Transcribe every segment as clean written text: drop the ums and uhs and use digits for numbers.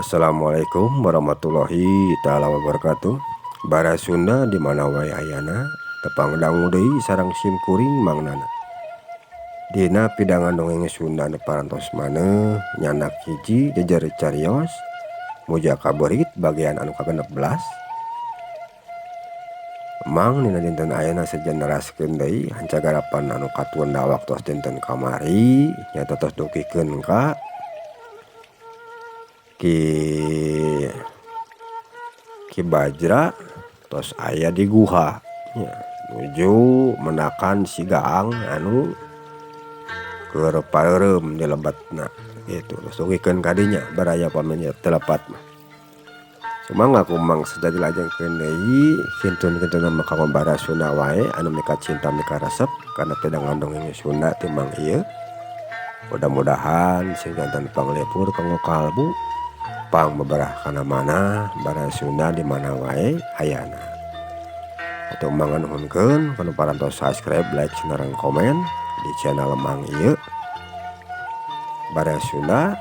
Assalamualaikum warahmatullahi taala wabarakatuh. Bara Sunda di mana wae ayana tepang dangu deui sareng sim kuring Mang Nana. Dina pidangan dongeng Sunda nu parantos maneh nyanak hiji jejer carios muja kaberit bagian anu ka-16. Mang dina dinten ayeuna sejen neraskeun deui hancagarapan anu katunda waktos dinten kamari nyaeta tos dugikeun ka Ki Bajra tos aya di guha nya nuju menakan si Gaang anu keur pareureum di lebetna kitu tos dugikeun ka dinya baraya pami teu lepat mah. Sumangga ku Mang Sejadi lajengkeun deui kintun-kintun mah kanggo bara Sunda wae anu mika cinta mika resep kana pidangan dongeng Sunda ti Mang ieu. Mudah-mudahan sing janten panglipur kanggo kalbu pang beberah kana mana bara Sunda di mana wae ayana. Atuh Mang nganuhunkeun kanu parantos subscribe, like, sareng komen di channel Mang ieu. Bara Sunda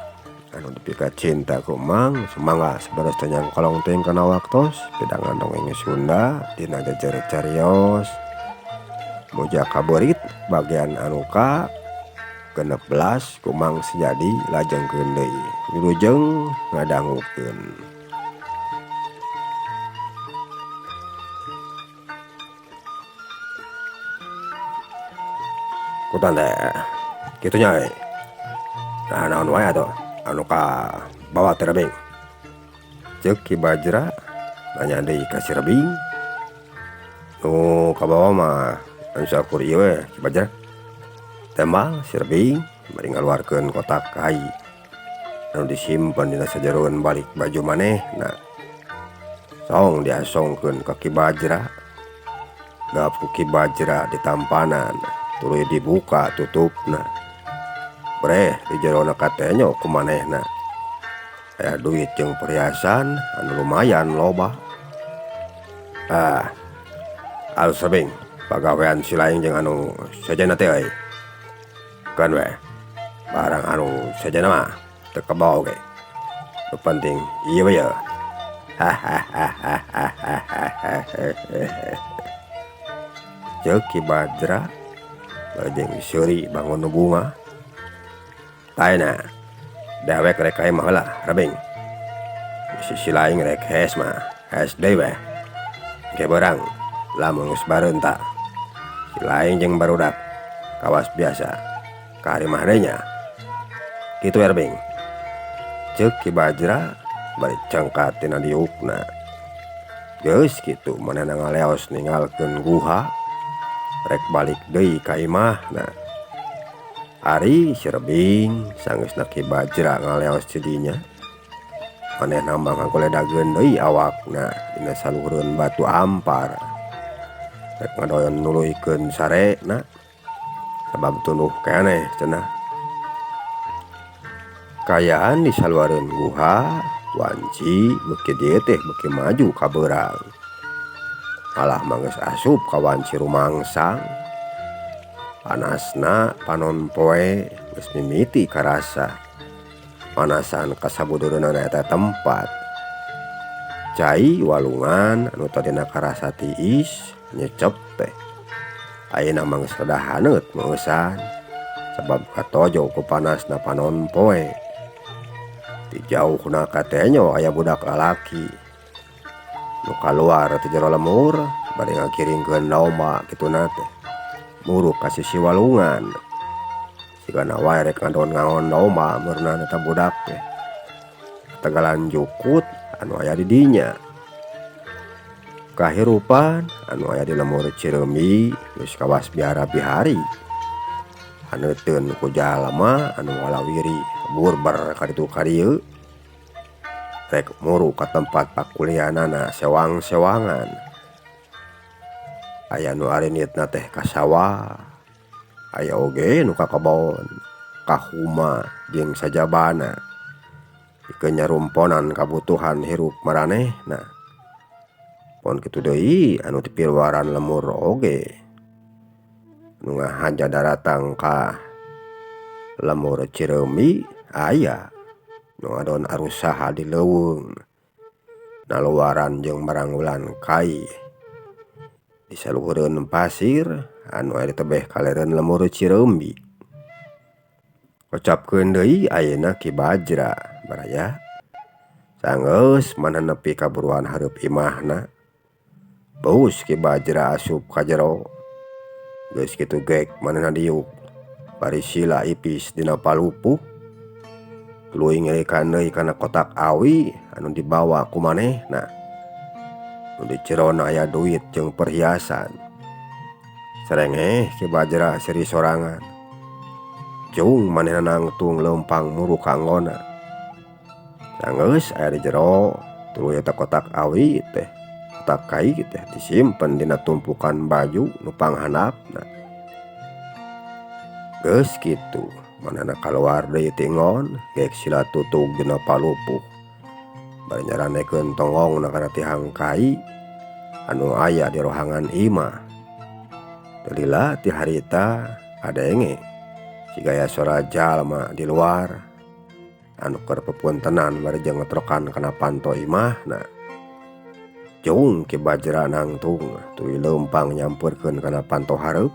anu dipika cinta ku Mang, sumangga sabaras teh nyangkolong teuing kana waktos pidangan dongeng Sunda dina jejer carios muja kaberit bagian anu ka 16 ku Mang Sejadi lajengkeun deui wilujeng ngadangukeun. Kutan teh kitu nya euy. Nah naon wae atuh anu ka bawa teh rebing. Ceuk Ki Bajra nanya deui ka si Rebing. Nu kabawa mah anu sakur ieu we Ki Bajra. Tembal si Rebing bari ngaluarkeun kotak kai anu disimpen dina sajeroeun balik baju manehna. Song diasongkeun ka Ki Bajra. Gap ku Ki Bajra ditampanan tuluy dibuka tutupna. Breh di jerona katenyo ku manehna. Aya duit jeung perhiasan anu lumayan loba. Ah, alus Rebing pagawean si laing jeung anu sejenna teh euy. Keun we barang anu sejenna mah teu kabawa oge. Nu penting ieu we yeuh. Ceuk Ki Bajra bari jeung seuri bangun nu bunga. Taena dewek rek ka imah heula Rebing. Sisi laing rek hees mah hees deui we. Engke beurang lamun geus bareunta. Si laing jeung barudak kawas biasa ka imah deui nya. Kitu we Rebing. Ceuk Ki Bajra bari cengkat tina diukna. Geus kitu manehna ngaleos ninggalkeun guha rek balik deui ka imahna. Ari si Rebing sanggeusna Ki Bajra ngaleos ti dinya. Manehna mah ngagoledageun deui awakna dina saluhureun batu ampar. Rek ngadoyon nuluykeun sarena sabab tunduh keneh cenah. Kaayaan di saluareun guha wanci beuki dieu teh beuki maju ka beurang. Malah mah geus asup ka wanci rumangsang. Panasna panon poe geus mimiti karasa. Panasan kasabudureunana eta tempat. Cai walungan anu tadina karasa tiis nyecep teh. Ayeuna mah geus rada haneut meueusan sabab katojo ku panasna panon poe. Ti jauhna katenyo aya budak lalaki nu kaluar ti jero lemur bari ngagiringkeun domba kituna teh. Muruk ka sisi walungan. Sigana wae rek ngadon ngaon domba meureunana eta budak teh. Katagalan jukut anu aya di dinya. Kahirupan anu aya di lemur Cireumi geus kawas biara bihari. Haneuteun ku jalma anu walawiri burber ka ditu ka dieu. Rek muruk ka tempat pakulianana sewang-sewangan. Aya nu arinitna teh ka sawah, aya oge nu ka kebon, ka huma jeung sajabana. Pikeun nyarumponan kabutuhan hirup maranehna. Pon kitu deui anu ti piluaran lemur oge. Nu ngahaja daratang ka lemur Cireumi aya. Nu ngadon arusaha di leuweung naluaran jeung maranggulan kai di saluhureun pasir anu aya di tebeh kalereun lembur Cireumbi. Kocapkeun deui ayeuna Ki Bajra baraya sanggeus manehna nepi ka buruan hareup imahna. Baus Ki Bajra asup ka jero geus kitu gek manehna diuk bari sila ipis dina palupuh tuluy ngeulikan deui kana kotak awi anu dibawa ku manehna. Nu di jerona aya duit jeung perhiasan. Sarengeh Ki Bajra seuri sorangan. Jung manehna nangtung leumpang muruk ka anggona. Sanggeus aya di jero tuluy eta kotak awi teh kotak kai teh disimpen dina tumpukan baju nu panghandapna. Geus kitu manehna kaluar deui ti enggon geek sila tutug dina palupuh. Bari nyaranekeun tonggongna kana tihang kai anu aya di rohangan imah. Teu lila ti harita kadenge sigaya sora jalma di luar anu keur pepuntenan bari jeung ngetrokan kana panto imahna. Jung Ki Bajra nangtung tuluy leumpang nyampeurkeun kana panto hareup.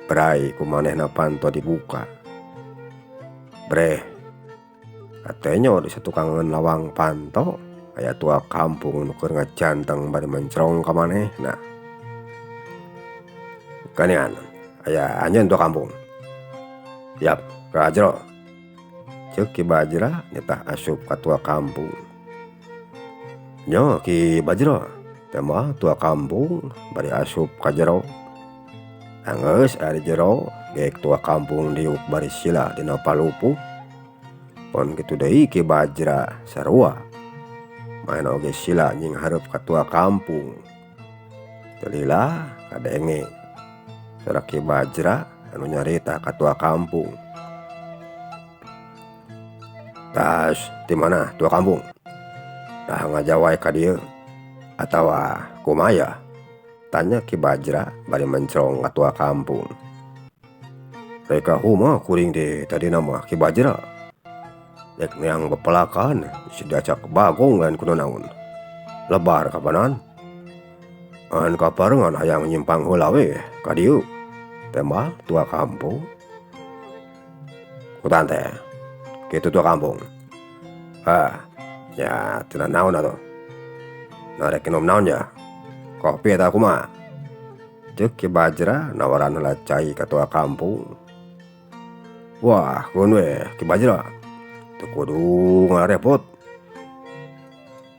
Brai ku manehna panto dibuka. Breh katenyo di satukangeun lawang panto aya tua kampung nu keur ngajanteng bari mencrong ka manehna. Kanean aya anjeun tua kampung. Siap ka jero. Ceuk Ki Bajra nitah asup ka tua kampung. Nyo Ki Bajra teh mah tua kampung bari asup ka jero. Anggeus aya di jero geek tua kampung diuk bari sila dina palupuh. Pon kitu deui Ki Bajra sarua. Manehna oge sila nying hareup ka tua kampung. Teu lila kadenge sora Ki Bajra anu nyarita ka tua kampung. Tas ti mana tua kampung? Tah ngajawai ka dieu atawa kumaya? Tanya Ki Bajra bari mencrong ka tua kampung. Rek ka kumaha kuring teh tadina mah Ki Bajra. Rek neang pepelakan bisi diacak bagong lain kudu naon. Lebar kapanan. An kaparengan hayang nyimpang heula we ka dieu. Tembal tua kampung. Kutan teh kitu tua kampung. Ah, ya teu naon atuh. Nah rek minum naon ya? Kopi atawa kumaha? Ceuk Ki Bajra nawaran heula cai ka tua kampung. Wah, keun we Ki Bajra. Teu kudu ngarepot.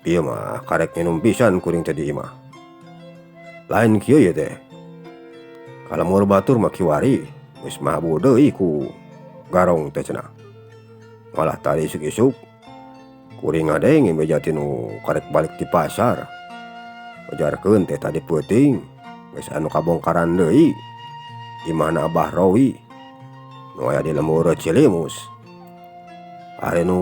Ieu mah karek minum pisan kuring teh di imah. Lain kieu ye teh. Kalemur batur mah kiwari geus mabu deui ku garong teh cenah. Malah tadi isuk-isuk kuring ngadenge beja ti nu karek balik ti pasar. Ujarkeun teh tadi peuting geus anu kabongkaran deui imahna Abah Rowi nu aya di lembur Cilimus. Ari nu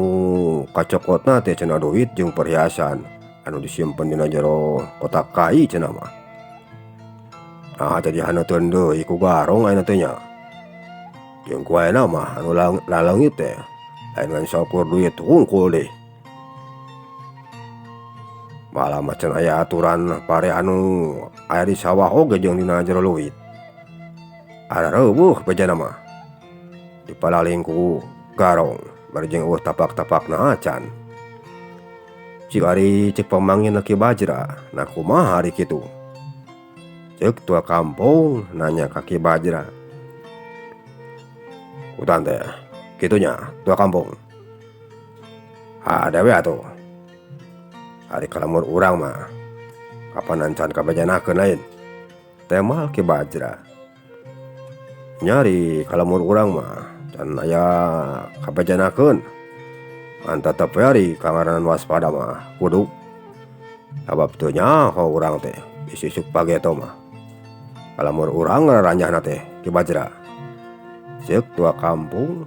kacokotna teh cenah duit jeung perhiasan anu disimpen dina jero kotak kai cenah mah. Nah teh dihaneuteun deui ku garong ayeuna teh nya. Jeung ku ayeuna mah anu laleungit teh lain ngan saukur duit hungkul deui. Malah mah can aya aturan pare anu aya di sawah oge jeung dina jero leuit. Arareuweuh bejana mah. Dipalaling ku garong bari jeung eueuh tapak-tapakna acan. Cik ari cek pamangin Ki Bajra, nah kumaha ari kitu? Ceuk tua kampung nanya ka Ki Bajra. Kutan teh kitunya tua kampung. Hade we atuh. Ari kalemur urang mah kapan can kabejanakeun lain. Temal Ki Bajra. Nyari kalemur urang mah can aya kabejanakeun. Ngan tetep we ari kangaranan waspada mah kudu. Sabab teu nyaho urang teh bisi isuk pageto mah. Kalemur urang raranyahna teh Ki Bajra. Ceuk tua kampung.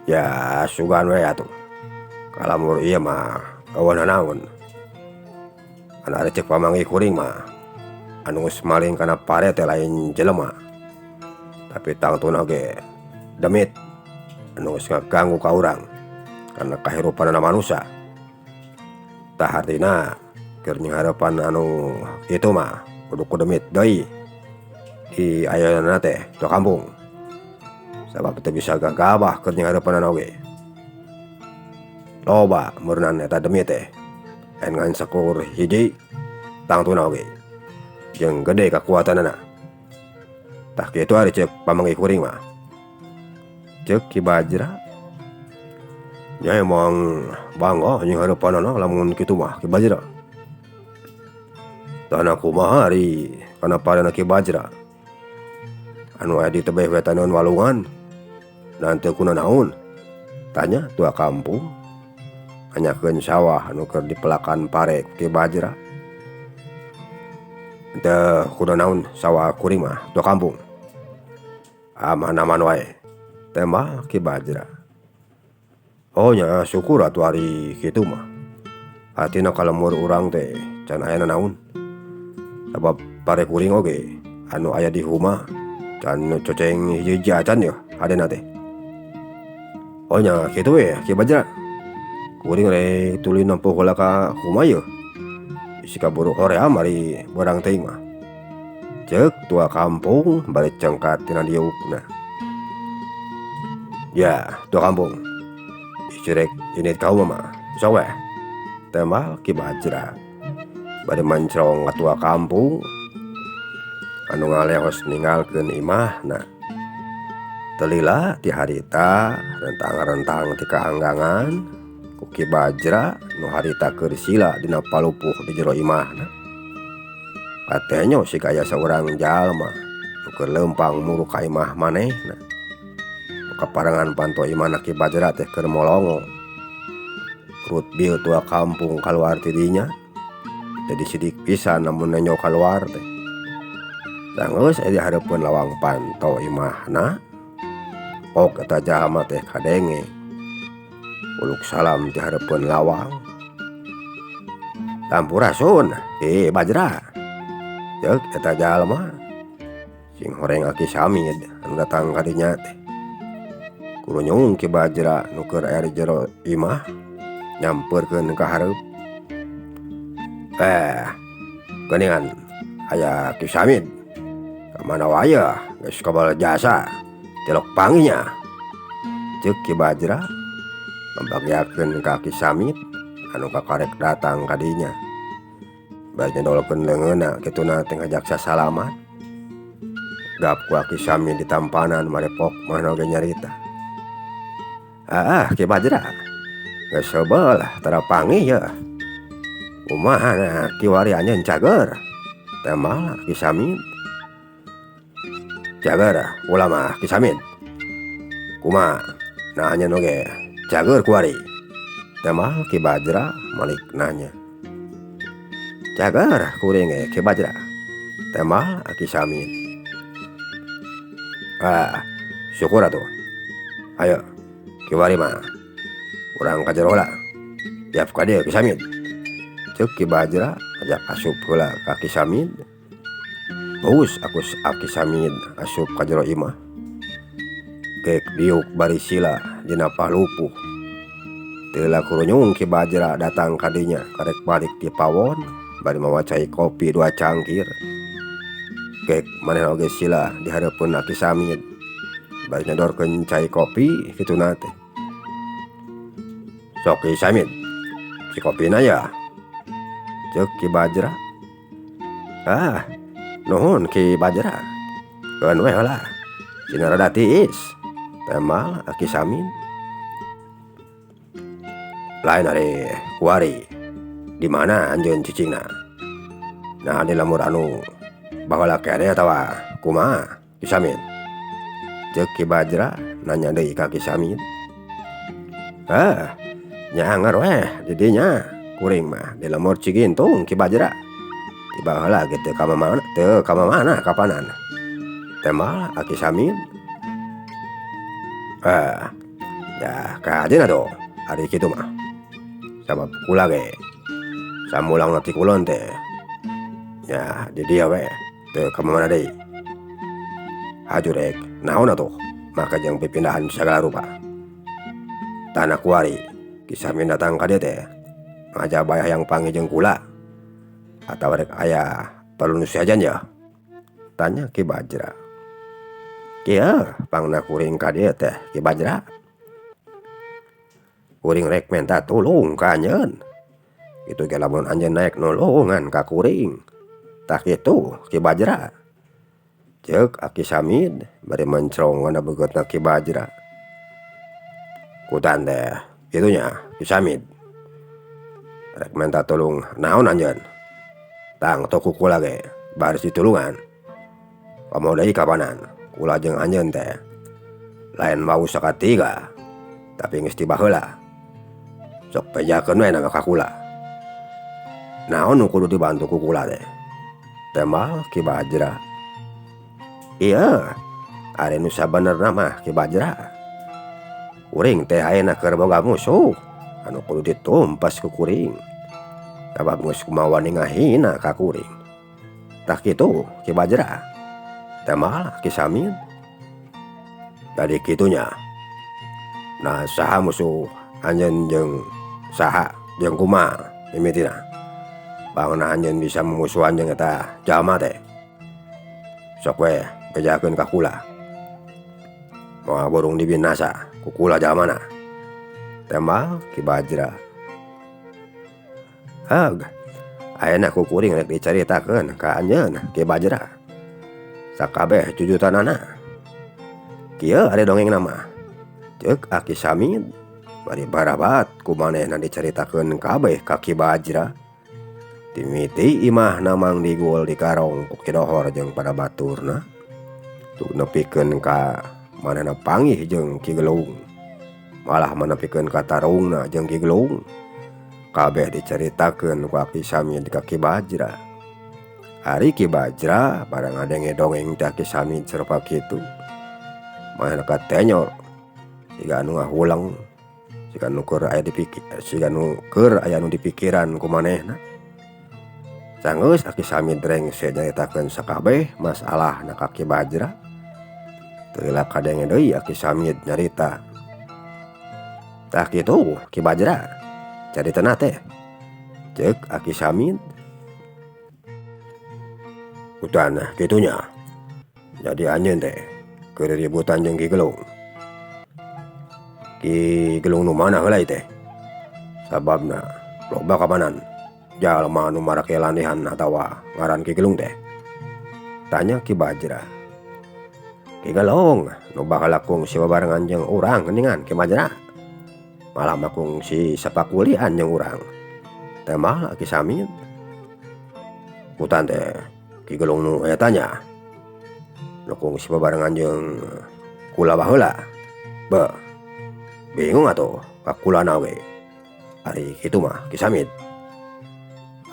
Ya sugan we atuh. Kalemur ieu mah eueuh nanaon. Anu ari ceuk pamanggih kuring mah anu geus maling kana pare teh lain jelema. Tapi tangtuna ge demit. Anu geus ngaganggu ka urang kana kahirupanana manusa. Tah hartina keur nyanghareupan anu kitu mah kudu ku demit deui di ayeuna teh tua kampung. Sabab teu bisa gagabah keur nyanghareupanana oge. Loba meureunan eta demit teh lain ngan sakur hiji tangtuna oge jeung gede kakuatanana. Tah kitu ari ceuk pamanggih kuring mah. Ceuk Ki Bajra. Nya emang bangga nyanghareupanana lamun kitu mah Ki Bajra. Tah kumaha ari kana parena Ki Bajra. Anu aya di tebeh wetaneun walungan dan teu kunanaon. Tanya tua kampung nanyakeun sawah anu keur dipelakan pare ku Ki Bajra. Teu kunanaon sawah kuring mah tua kampung. Aman-aman wae. Tembak Ki Bajra. Oh nya syukur atuh ari kitu mah. Artina ka lembur urang teh can aya nanaon. Sabab pare kuring oge anu aya di huma can coceng hiji-hiji acan yeuh hadena teh. Oh nya kitu we Ki Bajra. Kuring rek tuluy nempo heula ka huma yeuh. Bisi kaburu hoream ari beurang teuing mah. Ceuk tua kampung bari cengkat tina diukna. Ya, tua kampung. Bisi rek indit ka huma mah sok we. Tembal Ki Bajra. Bari mancrong ka tua kampung anu ngaleos ninggalkeun imahna. Teu lila ti harita rentang-rentang ti kaanggangan ku Ki Bajra nu harita keur sila dina palupuh di jero imahna. Katenyo siga aya saurang jalma nu keur leumpang muruk ka imah manehna. Kaparengan panto imahna Ki Bajra teh keur molongo. Urut bieu tua kampung kaluar ti dinya. Jadi sidik pisan lamun nenjo kaluar teh. Sanggeus aya di hareupeun lawang panto imahna. Ok eta jalma teh kadenge. Uluk salam di hareupeun lawang. Sampurasun Ki Bajra. Ceuk eta jalma. Sing horeng Aki Samid anu datang ka dinya teh. Kurunyung Ki Bajra nu keur aya di jero imah nyampeurkeun ka hareup. Geuningan aya Ki Samid. Ka mana wae geus kabal jasa tilok panggihnya. Ceuk Ki Bajra mambagiakeun ka Ki Samid anu kakarek datang ka dinya. Bari nyedolkeun leungeunna kituna teh ngajak sasalaman. Gap ku Aki Samid ditampanan marepok manehna oge nyarita. Ah, Ki Bajra geus heubeul tara panggih yeuh. Kumaha na kiwari anjeun cager? Tembal Ki Samid. Cager ulah mah Ki Samid. Kumaha na anjeun oge cager kuari? Tembal Ki Bajra malik nanya. Cager kuring ge Ki Bajra. Tembal Aki Samid. Ah, syukur atuh. Ayo kiwari mah urang ka jero heula. Tiap ka dieu Ki Samid. Ceuk Ki Bajra ajak asup heula ka Ki Samid. Bagus akus Aki Samid asup ka jero imah. Gek diuk bari sila dina palupuh. Teu kurunyung Ki Bajra datang ka dinya karek balik ti pawon bari mawa cai kopi 2 cangkir. Gek manehna oge sila di hareupeun Aki Samid bari nyodorkeun cai kopi kituna teh. Sok Ki Samid, si kopina ya. Ceuk Ki Bajra. Ah, nuhun Ki Bajra. Keun we heula. Cina rada tiis. Tembal Aki Samid. Lain ari kuari. Di mana anjeun cicingna? Nah di lemur anu baheula keneh atawa kumaha Ki Samid? Ceuk Ki Bajra nanya deui ka Ki Samid. Ah, nya anger weh di dinya kuring mah di lemur Cigintung Ki Bajra. Ti baheula ge teu ka mamana, teu ka mamana kapanan. Tembal Aki Samid. Ah, ya ka ajeuna tuh ari kitu mah. Sabab kula ge samulangna ti kulon teh nya di dieu we teu ka mamana deui. Haju rek naon atuh maka jeung pipindahan sagala rupa. Tanah kuari Ki Samin datang ka dieu teh ngajaba hayang panggih jeung kula atawa rek aya perlu nu sejen yeuh? Tanya Ki Bajra. Kieu pangna kuring ka dieu teh Ki Bajra. Kuring rek menta tulung ka anjeun. Kitu ge lamun anjeun naek nulungan ka kuring. Tah kitu Ki Bajra. Ceuk Aki Samid bari mencrong kana begeutna Ki Bajra. Kutan teh kitu nya Ki Samid. Rek menta tulung naon anjeun? Tangtu ku kula ge baris ditulungan. Komo deui kapanan kula jeung anjeun teh lain wau sakatiga tapi geus ti baheula. Sok bejakeun we na ka kula. Naon nu kudu dibantu ku kula teh? Tembal Ki Bajra. Ieu ari nu sabenerna mah Ki Bajra. Kuring teh ayeuna keur boga musuh anu kudu ditumpas ku kuring. Sabab geus kumaha wani ngahina ka kuring. Tah kitu Ki Bajra. Tembal Ki Samid. Jadi kitunya. Nah saha musuh anjeun jeung saha jeung kumaha mimitina? Pangna anjeun bisa mumusuhan jeung eta jalma teh. Sok we bejakeun ka kula. Moal burung dibinasa ku kula jalmana. Tembal Ki Bajra. Heg, ayeuna ku kuring rek dicaritakeun ka anjeun Ki Bajra. Sakabeh jujutanana. Kieu ari dongengna mah. Ceuk Aki Samid bari barabat ku manehna dicaritakeun kabeh ka Ki Bajra. Timiti imahna Mang Digul dikarong ku Ki Dohor jeung pada baturna. Tug nepikeun ka manehna panggih jeung Ki Gelung. Malah manepikeun ka tarungna jeung Ki Gelung. Kabeh dicaritakeun ku Aki Samid ka Ki Bajra. Ari Ki Bajra barang ngadenge dongeng teh Aki Samid sarupa kitu. Manehna katenyor siga anu ngahuleng, siga nu keur aya dipikir, siga nu keur aya nu dipikiran ku manehna. Sanggeus Aki Samid rengse nyaritakeun sakabeh masalahna ka Ki Bajra. Teu lila kadenge deui Aki Samid nyarita. Tah kitu Ki Bajra caritana teh. Ceuk Aki Samid. Kutan kitunya. Jadi anjeun teh keur ributan jeung Ki Gelung. Ki Gelung nu mana heula teh? Sababna loba kapanan jalma anu marake landehan atawa ngaran Ki Gelung teh. Tanya Ki Bajra. Ki Gelung nu baheula kungsi babarengan jeung urang geuningan Ki Bajra. Malah mah kungsi sapakulian jeung urang. Tembal Ki Samid. Kutan teh Ki Gelung nu eta nya. Nu kungsi babarengan jeung kula baheula. Beuh. Bingung atuh ka kulana oge. Ari kitu mah Ki Samid.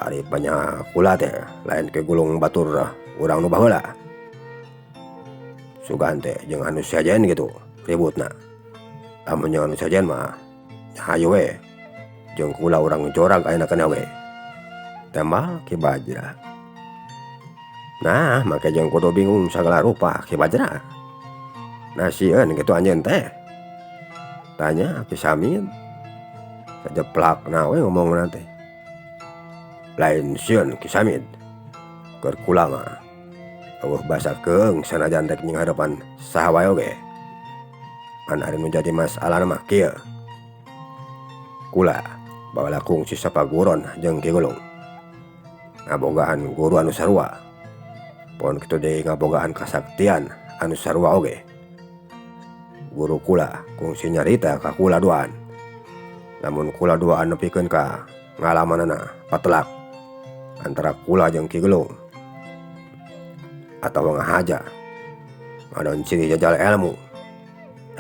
Ari banyak kula teh lain Ki Gelung batur urang nu baheula. Sugan teh jeung anu sejen gitu ributna. Lamun jeung anu sejen mah hayu we jeung kula urang jorag ayeuna keneh oge. Tembal Ki Bajra. Nah, make jeung kudu bingung sagala rupa Ki Bajra. Nah sieun kitu anjeun teh. Tanya Ki Samid. Sajeplakna we ngomongna teh. Lain sieun Ki Samid. Keur kula mah eueuh basa keung sanajan rek nying harepan saha wae oge. Ngan ari nu jadi masalahna mah kieu. Kula baheula kungsi sapaguron jeung Ki Gelung. Ngabogaan guru anu sarua. Pon kitu deui ngabogaan kasaktian anu sarua oge. Guru kula kungsi nyarita ka kula duaan. Lamun kula duaan nepikeun ka ngalamanana patelak antara kula jeung Ki Gelung. Atawa ngahaja ngadon ciri jajal ilmu.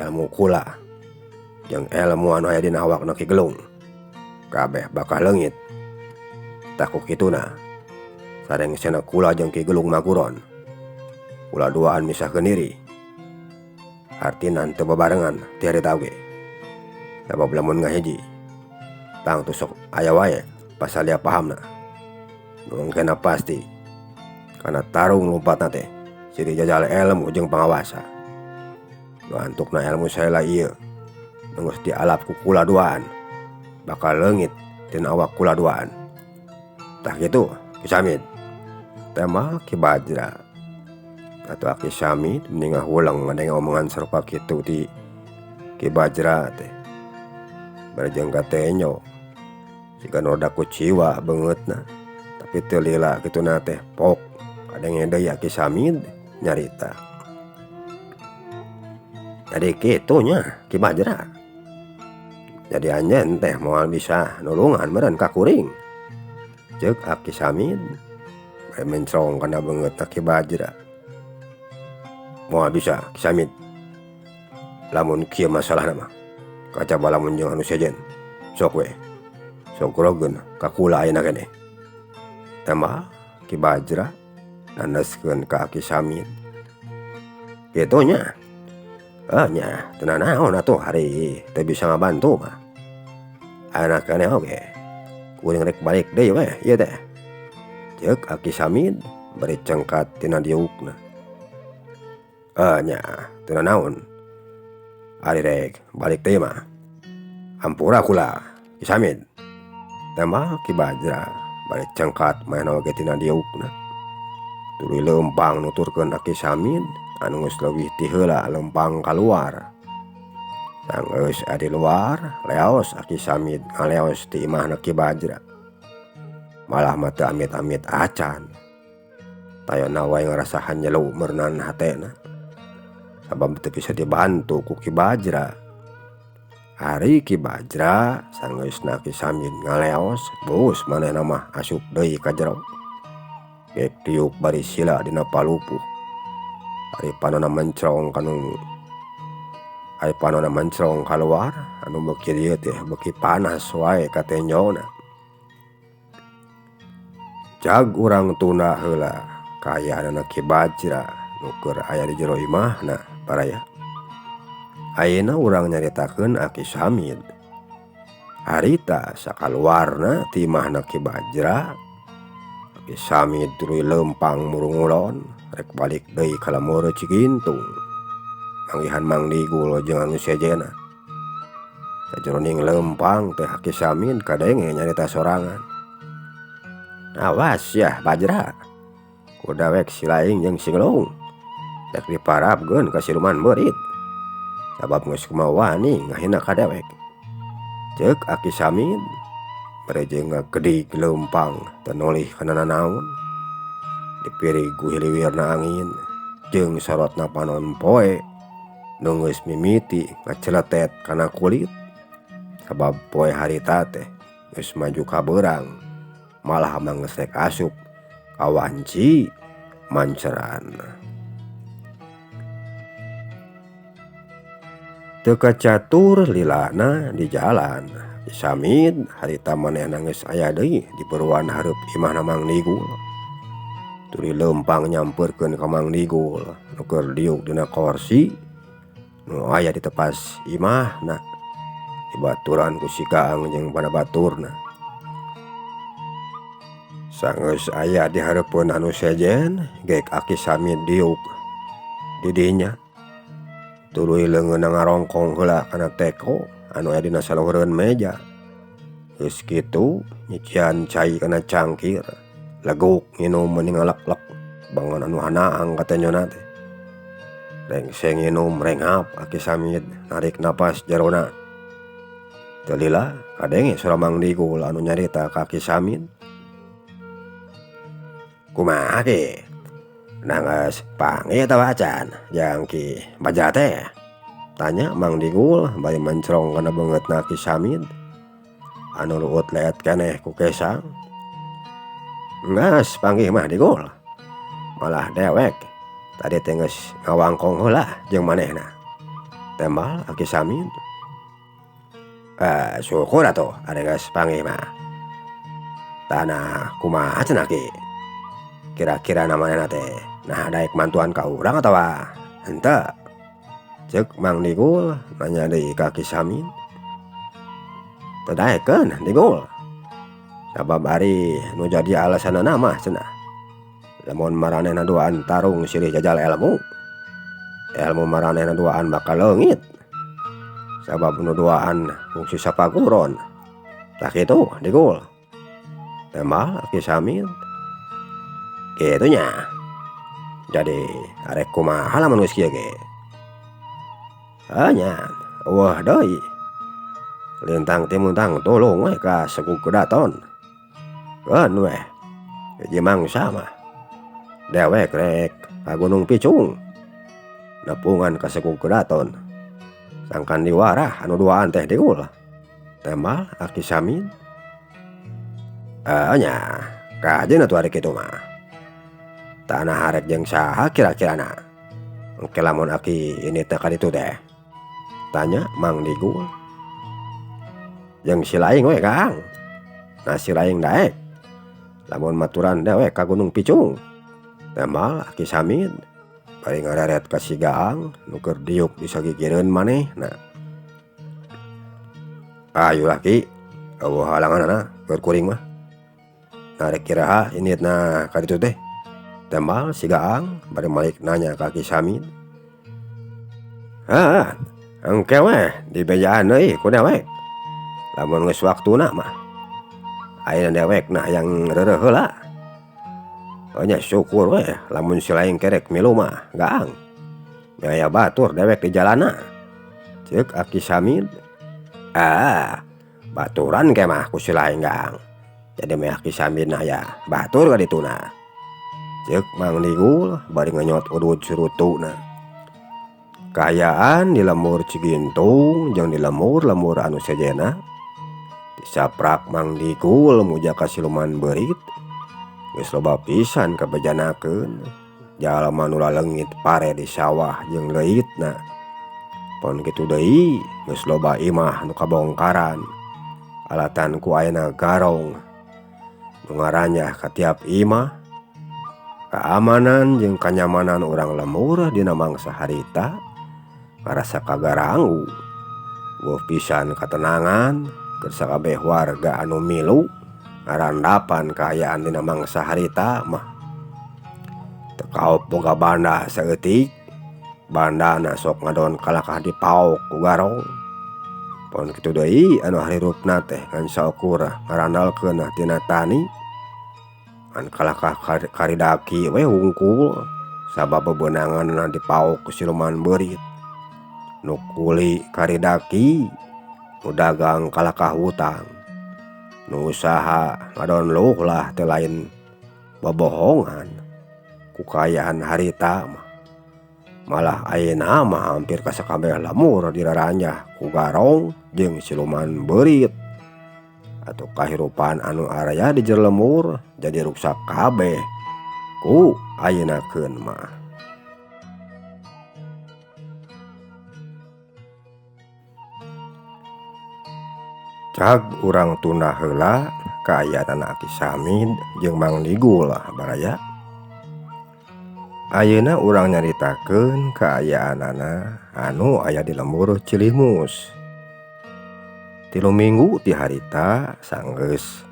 Ilmu kula jeung ilmu anu aya dina awakna Ki Gelung. Kabeh bakal leungit. Tah ku kituna sarengsena kula jeung Ki Gelung maguron. Kula duaan misahkeun diri. Artina teu babarengan ti harita oge. Sabab lamun ngahiji tangtu sok aya wae pasalia pahamna. Nu engkena pasti kana tarung lompatna teh siri jajal ilmu jeung pangawasa. Nu antukna ilmu saela ieu Nu geus dialap ku kula duaan bakal leungit tina awak kula duaan. Tah kitu Ki Samid tembal Ki Bajra. Atuh Aki Samid meni ngahuleng ngadenge omongan sarupa kitu ti Ki Bajra teh. Bari jeung katenyo siga noda kuciwa beungeutna tapi teu lila kituna teh pok kadenge deui Aki Samid nyarita. Jadi kitu nya Ki Bajra. Jadi anjeun teh moal bisa nulungan meureun ka kuring. Ceuk Aki Samid bari mencrong kana beungeutna Ki Bajra. Moal bisa Ki Samid. Lamun kieu masalahna mah kacaba lamun jeung anu sejen sok we sok grogeun ka kula ayeuna keneh. Tambah Ki Bajra nandeskeun ka Aki Samid. Kitu nya. Nya teu nanaon atuh ari teu bisa ngabantu mah. Ayeuna keneh oge kuring rek balik deui we ieu teh. Ceuk Aki Samid bari cengkat tina diukna. Nya teu nanaon ari rek balik deui mah. Hampura kula Ki Samid. Tambah Ki Bajra bari cengkat manehna oge tina diukna. Tuluy leumpang nuturkeun Aki Samid anu geus leuwih ti heula leumpang kaluar. Sanggeus aya di luar leos Aki Samid ngaleos ti imahna Ki Bajra. Malah mah teu amit-amit acan. Tayona wae ngarasa hanyelu meureunan hatena. Sabab teu bisa dibantu ku Ki Bajra. Ari Ki Bajra sanggeusna Ki Samid ngaleos bus manehna mah asup deui ka jero. Gek diuk bari sila dina palupuh. Ari panona mencrong kanu ari panona mencrong kaluar anu beuki dieu teh beuki panas wae katenjona. Jag urang tunda heula kaayaanana Ki Bajra nu keur aya di jero imahna baraya. Ayeuna urang nyaritakeun Aki Samid. Harita sakaluarna ti imahna Ki Bajra, Aki Samid tuluy leumpang murungulon rek balik deui ka lembur Cigintung. Manggihan Mang Digul jeung anu sejena. Sajeroning leumpang teh Aki Samid kadenge nyarita sorangan. Awas yah Bajra, ku dawek si laing jeung si Ngelung rek diparabkeun ka siluman beurit. Sabab geus kumaha wani ngahina ka dewek. Ceuk Aki Samid bari jeung ngagedig leumpang teu nolih kana nanaon. Dipirig ku hiliwirna angin jeung sorotna panon poe nu geus mimiti ngaceletet kana kulit. Sabab poe harita teh geus maju ka beurang malah mah geus rek asup ka wanci manceran. Teu kacatur lilana di jalan Ki Samid harita manehna geus aya deui di peruan hareup imahna Mang Digul. Tuluy leumpang nyampeurkeun ka Mang Digul nu keur diuk dina korsi nu aya di tepas imahna dibaturan ku si Kaang jeung banabaturna. Sanggeus aya di hareupeun anu sejen gek Aki Samid diuk di dinya. Tuluy leungeunna ngarongkong heula kana teko anu aya dina saluhureun meja. Geus kitu nyician cai kana cangkir, leguk nginum meuni ngalek-lek bangun anu hanaang katenyona teh. Rengseng nginum renghap Aki Samid narik napas jerona. Teu lila kadenge sora Mang Digul anu nyarita ka Aki Samid. Kumaha Ki? Nah geus panggih atawa acan jang Ki Bajra teh? Tanya Mang Digul bari mencrong kana beungeutna Ki Samid anu luut leet keneh ku kesang. Geus panggih mah Digul. Malah dewek tadi teh geus ngawangkong heula jeung manehna. Tembal Aki Samid. Syukur atuh ari geus panggih mah. Tanah kumaha cenah Ki? Kira-kira manehna teh nah daek mantuan ka urang atawa henteu? Ceuk Mang Digul nanya deui ka Ki Samid. Teu daekeun Digul. Sabab ari nu jadi alasanana mah cenah. Lamun maranehna duaan tarung silih jajal ilmu. Ilmu maranehna duaan bakal leungit. Sabab nu duaan kungsi sapaguron. Tah kitu Digul. Tembal Aki Samid. Kitu nya. Jadi arek kumaha lamun geus kieu ge. Heuh nya eueuh deui. Lintang timuntang tulung we ka Segug Kedaton. Keun we hiji mangsa mah dewek rek ka Gunung Picung nepungan ka Segug Kedaton. Sangkan diwarah anu duaan teh Digul. Tembal Aki Samid. Heuh nya kajeun atuh ari kitu mah. Tanah arek jeung saha kira-kirana. Engke lamun aki ini teh ka ditu teh. Tanya Mang Digul. Jeung si Laing we Kang. Nah si Laing daek lamun maturan dewek ka Gunung Picung. Tembal Aki Samid bari ngareret ka si Gaang nu keur diuk di sagigireun manehna. Ayu lah Ki, eueuh halanganana keur kuring mah. Arek iraha inditna ka ditu teh. Tembal si Gaang bari malik nanya ka Ki Samid. Heuh, engke we dibejaan deui ku dewek. Lamun geus waktuna mah. Ayeuna dewekna hayang reureuh heula. Nya syukur we lamun si Laing kerek milu mah Gaang. Nya aya batur dewek di jalana. Ceuk Aki Samid. Ah, baturan ge mah ku si Laing Gaang. Jadi meh Aki Samid na aya batur ka dituna. Ceuk Mang Digul bari ngenyot udud surutuna. Kaayaan di lembur Cigintung jeung di lembur-lembur anu sejenna disaprak Mang Digul muja ka siluman beurit. Geus loba pisan kabejanakeun jalma nu laleungit pare di sawah jeung leuitna. Pon kitu deui geus loba imah nu kabongkaran alatan ku ayana garong nu ngaranyah ka tiap imah. Kaamanan jeung kanyamanan urang lembur dina mangsa harita ngarasa kagaranggu. Eueuh pisan katenangan keur sakabeh warga anu milu ngarandapan kaayaan dina mangsa harita mah. Teu kaop boga banda saeutik, bandana sok ngadon kalakah dipaok ku garong. Pon kitu deui anu harirupna teh ngan saukur ngarandalkeun tina tani. Ngan kalakah karidaki we hungkul sabab bebeunanganna dipaok ku siluman beurit. Nu kuli karidaki, nu dagang kalakah hutang, nu usaha ngadon luh lah teu lain bobohongan ku kaayaan harita mah. Malah ayeuna mah hampir ka sakabeh lembur diraranyah ku garong jeung siluman beurit. Atuh kahirupan anu araya di jero lembur jadi ruksak kabeh ku ayeunakeun mah. Cag urang tunda heula kaayaan Aki Samid jeung Mang Digul baraya. Ayeuna urang nyaritakeun kaayaanana anu aya di lembur Cilimus. 3 minggu ti harita sanggeus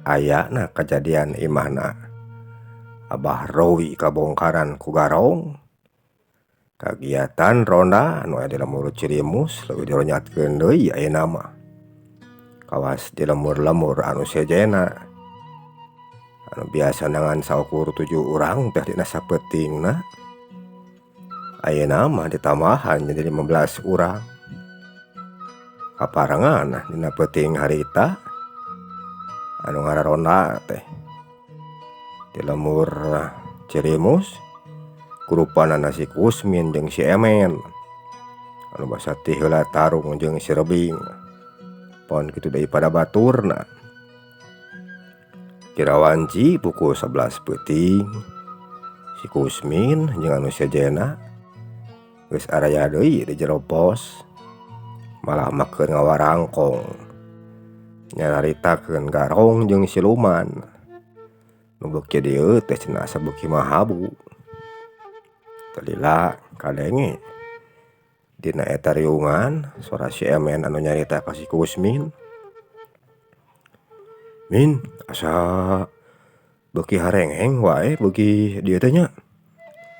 ayana kajadian imahna Abah Rowi kabongkaran ku garong. Kagiatan ronda anu aya di lembur Cilimus leuwih dironyatkeun deui ayeuna mah. Kawas di lembur-lembur anu sejenna anu biasa ngan saukur 7 urang teh dina sapeutingna ayeuna mah ditambahan jadi 15 urang. Kaparengan dina peuting harita anu ngararonda teh di lembur Cilimus kurupanana si Kusmin jeung si Emen anu basa ti heula tarung jeung si Rebing. Pon kitu deui pada baturna. Kira wanci pukul 11 peuting si Kusmin jeung anu sejenna geus araya deui di jero pos malah mah keur ngawarangkong nyaritakeun garong jeung siluman nu beuki dieu teh cenah asa beuki mahabu. Teu lila kadenge dina eta riungan sora si Emen anu nyarita ka si Kusmin. Min, asa beuki harengeng wae beuki dieu teh nya.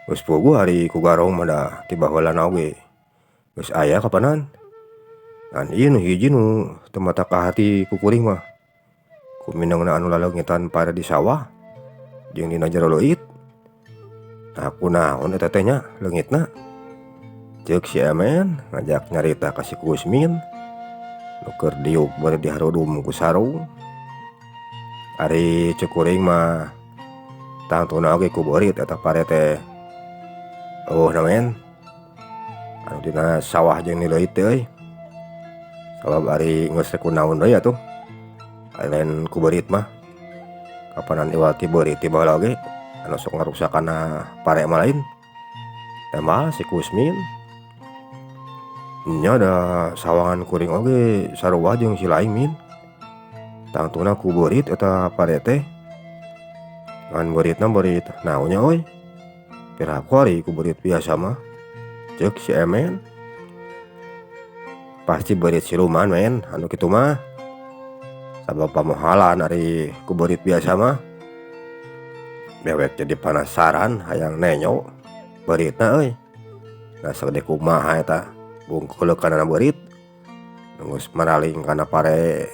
Geus puguh ari ku garong mah da ti baheulana oge. Geus aya kapanan? Ngan ieu nu hiji nu teu mata kahati ku kuring mah. Kuminangna anu laleungitan pare di sawah jeung dina jero leuit. Nah kunaon eta teh nya leungitna? Ceuk si Emen ngajak nyarita ka si Kusmin nu keur diuk bari diharudum ku sarung. Ari ceuk kuring mah tangtuna oge ku beurit eta pare teh. Eueuhna men anu dina sawah jeung di leuit teh euy. Sabab ari geus teh kunaon deui atuh. Ari lain ku beurit mah. Kapanan iwal ti beurit ti baheula oge anu sok ngaruksak kana pare mah lain. Tembal si Kusmin. Nya da sawangan kuring oge sarua jeung si laing min. Tangtuna ku beurit eta pare teh. Ngan beuritna beurit naon nya euy. Piraku ari ku beurit biasa mah. Ceuk si Emen. Pasti beurit siluman men anu kitu mah. Sabab pamohalan ari ku beurit biasa mah. Dewek jadi panasaran hayang nenyo beuritna euy. Da sagede kumaha eta bungkuleukanana beurit. Geus maraling kana pare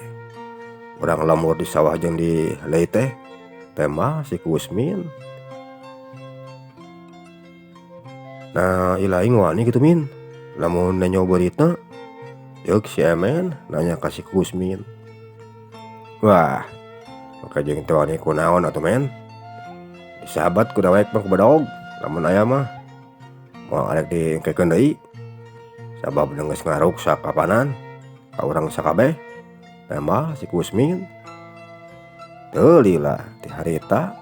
urang lembur di sawah jeung di leuit teh. Tembal si Kusmin. Nah ilaing wani kitu min. Lamun nenyo beuritna ceuk si Emen nanya ka si Kusmin. Wah, maka jeung teu wani kunaon atuh men. Disahabat ku dawek mah ku bedog lamun aya mah. Moal arek diengkekeun deui. Sabab geus ngaruksak kapanan ka urang sakabeh. Tembal si Kusmin. Teu lila ti harita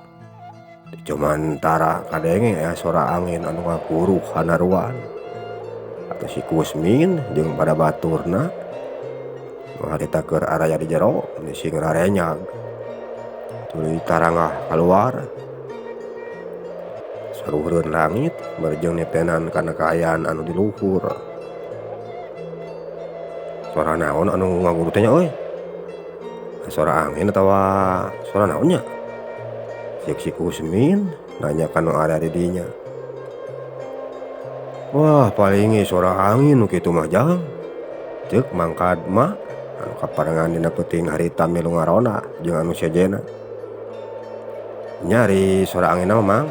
cuman tara kadenge aya sora angin anu ngaguruh hanaruan. Atuh si Kusmin jeung pada baturna nu harita keur araya di jero sing rarenyag. Tuluy tarangah kaluar. Saluhureun langit bari jeung nitenan kana kaayaan anu di luhur. Sora naon anu ngaguruh teh nya euy? Sora angin atawa sora naon nya? Ceuk si Kusmin nanya ka nu aya di dinya. Wah, paling ge sora angin nu kitu mah jang. Ceuk Mang Kadma anu kaparengan dina peuting harita milu ngaronda jeung anu sejenna. Nya ari sora anginna mah Mang.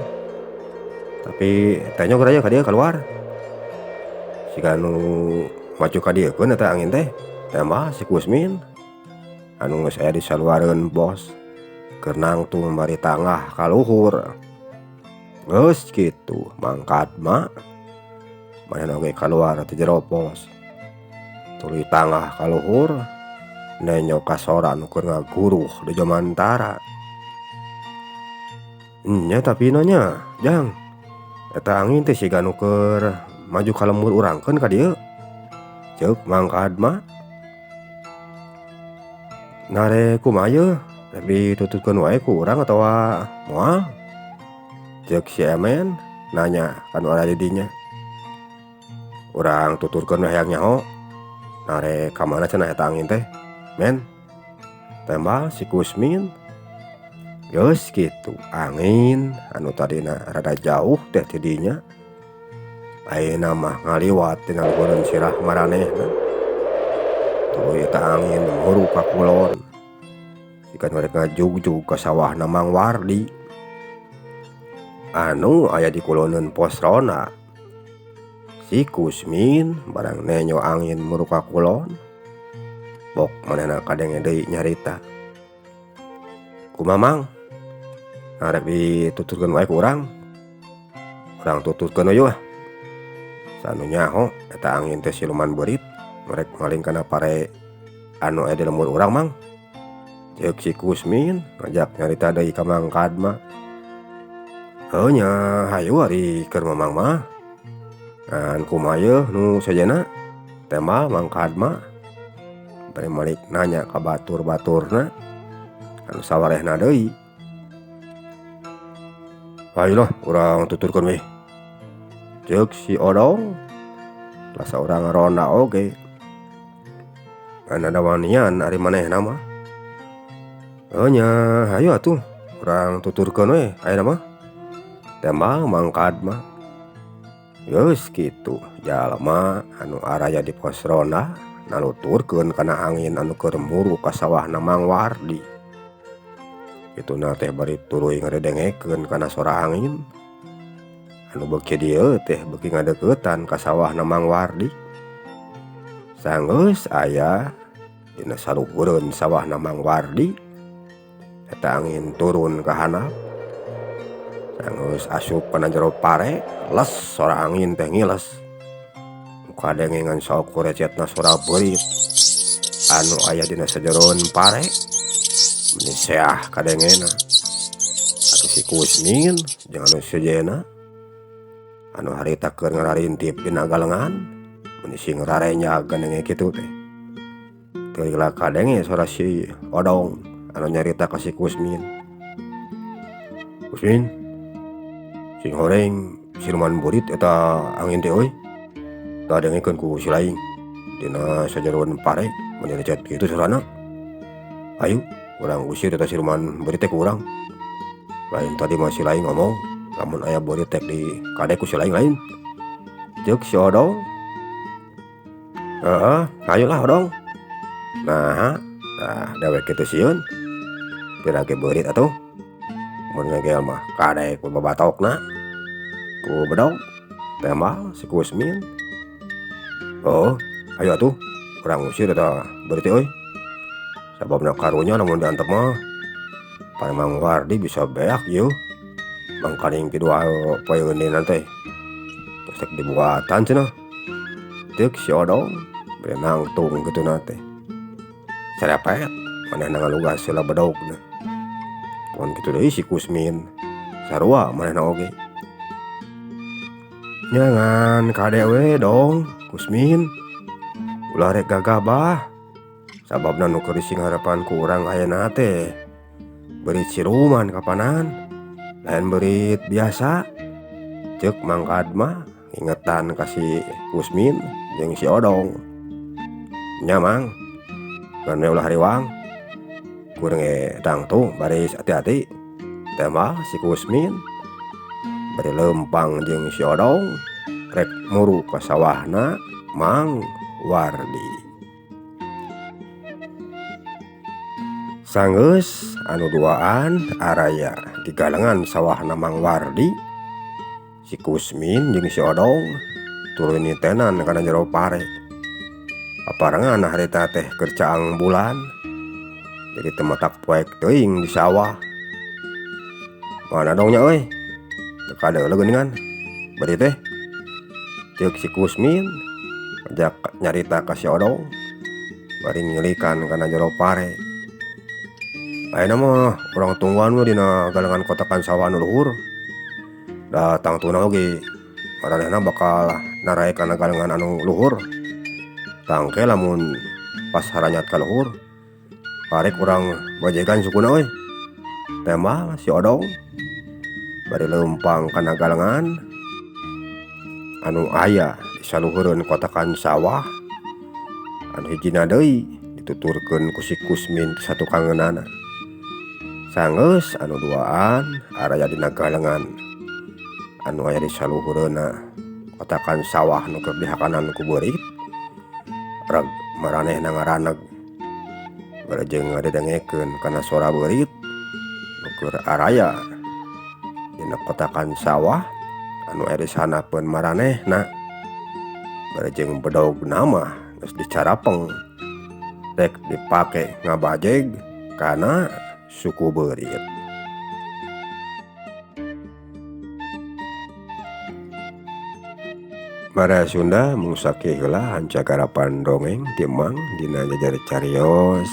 Tapi tenyo geura ka dieu kaluar. Siga nu maju ka dieukeun eta angin teh. Tembal si Kusmin anu geus aya di saluareun bos keur nangtung bari tangah ka luhur. Geus kitu Mang Kadma manehna oge kaluar ti jero pos. Tuluy tangah ka luhur nenyo ka sora nu keur ngaguruh di jomantara. Nya tapi nya jang eta angin teh siga nu keur maju ka lembur urangkeun ka dieu. Ceuk Mang Kadma. Nare kumaha yeuh rek dituturkeun wae ku urang atawa moal? Ceuk si Emen nanya ka nu aya di dinya. Urang tuturkeun we hayang nyaho. Nare ka mana cenah eta angin teh men? Tembal si Kusmin. Geus kitu angin anu tadina rada jauh teh ti dinya ayeuna mah ngaliwat tina luhureun sirah maranehna. Tuluy eta angin muru ka kulon. Siga nu rek ngajugjug ka sawahna Mang Wardi anu aya di kuloneun pos ronda. Si Kusmin barang nenyo angin muru ka kulon. Bok manehna kadenge deui nyarita. Kumaha Mang? Arek dituturkeun wae ku urang. Urang tuturkeun we ah. Sanu nyaho eta angin teh siluman beurit rek maling kana pare anu aya di lembur urang Mang. Ceuk si Kusmin ngajak nyarita deui ka Mang Kadma. Heuh nya hayu ari keur Mamang mah. Ngan kumaha yeuh nu sejenna? Tembal Mang Kadma. Bari malik nanya ka batur-baturna anu sawarehna deui. Hayu lah urang tuturkeun we. Ceuk si Odong rasa urang ngaronda oge. Ngan ada wanian ari manehna mah. Heuh nya hayu atuh urang tuturkeun we ayeuna mah. Tembal Mang Kadma. Geus kitu jalma anu araya di pos ronda Naluturkeun kana angin anu keur muru ka sawahna Mang Wardi. Kituna teh bari tuluy ngadedengekeun kana sora angin anu beuki dieu teh beuki ngadeuketan ka sawahna Mang Wardi. Sanggeus aya dina saluhureun sawahna Mang Wardi eta angin turun ka handap. Sanggeus asup kana jero pare les sora angin teh ngiles. Kadenge ngan saukur recetna sora beurit anu aya dina sajeroan pare meni seah kadengena. Atuh si Kusmin jeung anu sejenna anu harita keur ngararintip dina galengan meni sing rarenjag kadenge kitu teh. Teu lila kadenge sora si Odong anu nyarita ka si Kusmin. Kusmin, sing horeng siluman burit eta angin teh euy. Kadengekeun ku si laing dina sajeroan pare meni recet kitu sorana. Ayu urang usir eta siluman beurit teh ku urang. Lain tadi mah si laing ngomong lamun aya beurit teh di kade ku si laing lain. Ceuk si Odong. Heeh, hayulah Odong. Naha, tah dewek kitu sieun. Pira ge beurit atuh. Mun ngegel mah kade ku babatokna. Ku bedog tembal si Kusmin. Oh, ayo atuh urang usir eta beurit teh euy. Sababna karunya lamun diantep mah pan Mang Wardi bisa beak ieu. Mangkaning ti dua poe eundeuna teh. Tos rek dibuatan cenah. Ceuk si Odong bari nangtung kituna teh. Sarepet manehna ngalugas heula bedogna. Pon kitu deui si Kusmin sarua manehna oge. Nya ngan kade we dong Kusmin. Ulah rek gagabah. Sababna nu keur disingharepan ku urang ayeuna teh beurit siluman kapanan, lain beurit biasa. Ceuk Mang Kadma ngingetan ka si Kusmin jeung si Odong. Nya Mang, keun we ulah riwang. Kuring ge tangtung baris hati-hati. Tembal si Kusmin bari leumpang jeung si Odong rek muru ka sawahna Mang Wardi. Sanggeus anu duaan araya di galengan sawahna Mang Wardi, si Kusmin jeung si Odong tuluy nitenan kana jero pare. Paparengan harita teh keur caang bulan, jadi teu matak poek teuing di sawah. Mana dong nya euy? Teu kadeuleu geuningan beurit teh. Ceuk si Kusmin ajak nyarita ka si Odong bari ngilikan kana jero pare. Ayeuna mah urang tungguan we dina galengan kotakan sawah anu luhur. Da tangtuna oge maranehna bakal narae kana galengan anu luhur. Tangke lamun pas haranyat ka luhur karek urang bajegan sukuna euy. Tembal si Odong bari leumpang kana galengan anu aya di saluhureun kotakan sawah. Anu hijina deui dituturkeun ku si Kusmin satukangeunana. Sanggeus anu duaan araya dina galengan anu aya di saluhureunna kotakan sawah nu keur dihakanan ku beurit. Reg maranehna ngaraneg bari jeung ngadedengekeun kana sora beurit nu keur araya dina kotakan sawah anu aya di sanapeun maranehna. Bari jeung bedogna mah geus dicarapeng rek dipake ngabajeg kana suku beurit. Bara Sunda mungsaki heula hancagarapan dongeng ti Mang dina jajar carios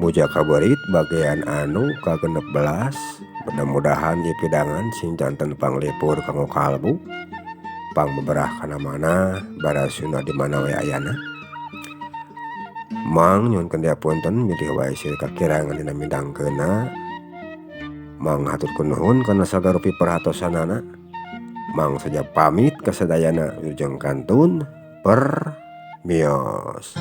Muja Kabeurit bagian anu ka-16. Mudah-mudahan ieu pidangan sing janten panglipur kanggo kalbu pangbeberah kana mana bara Sunda di mana we ayana. Mang nyuhunkeun diapunten bilih wae sieun kakirangan dina midangkeunna. Mang haturkeun nuhun kana sagarupi perhatosanana. Mang saja pamit kasadayana wilujeng kantun permios.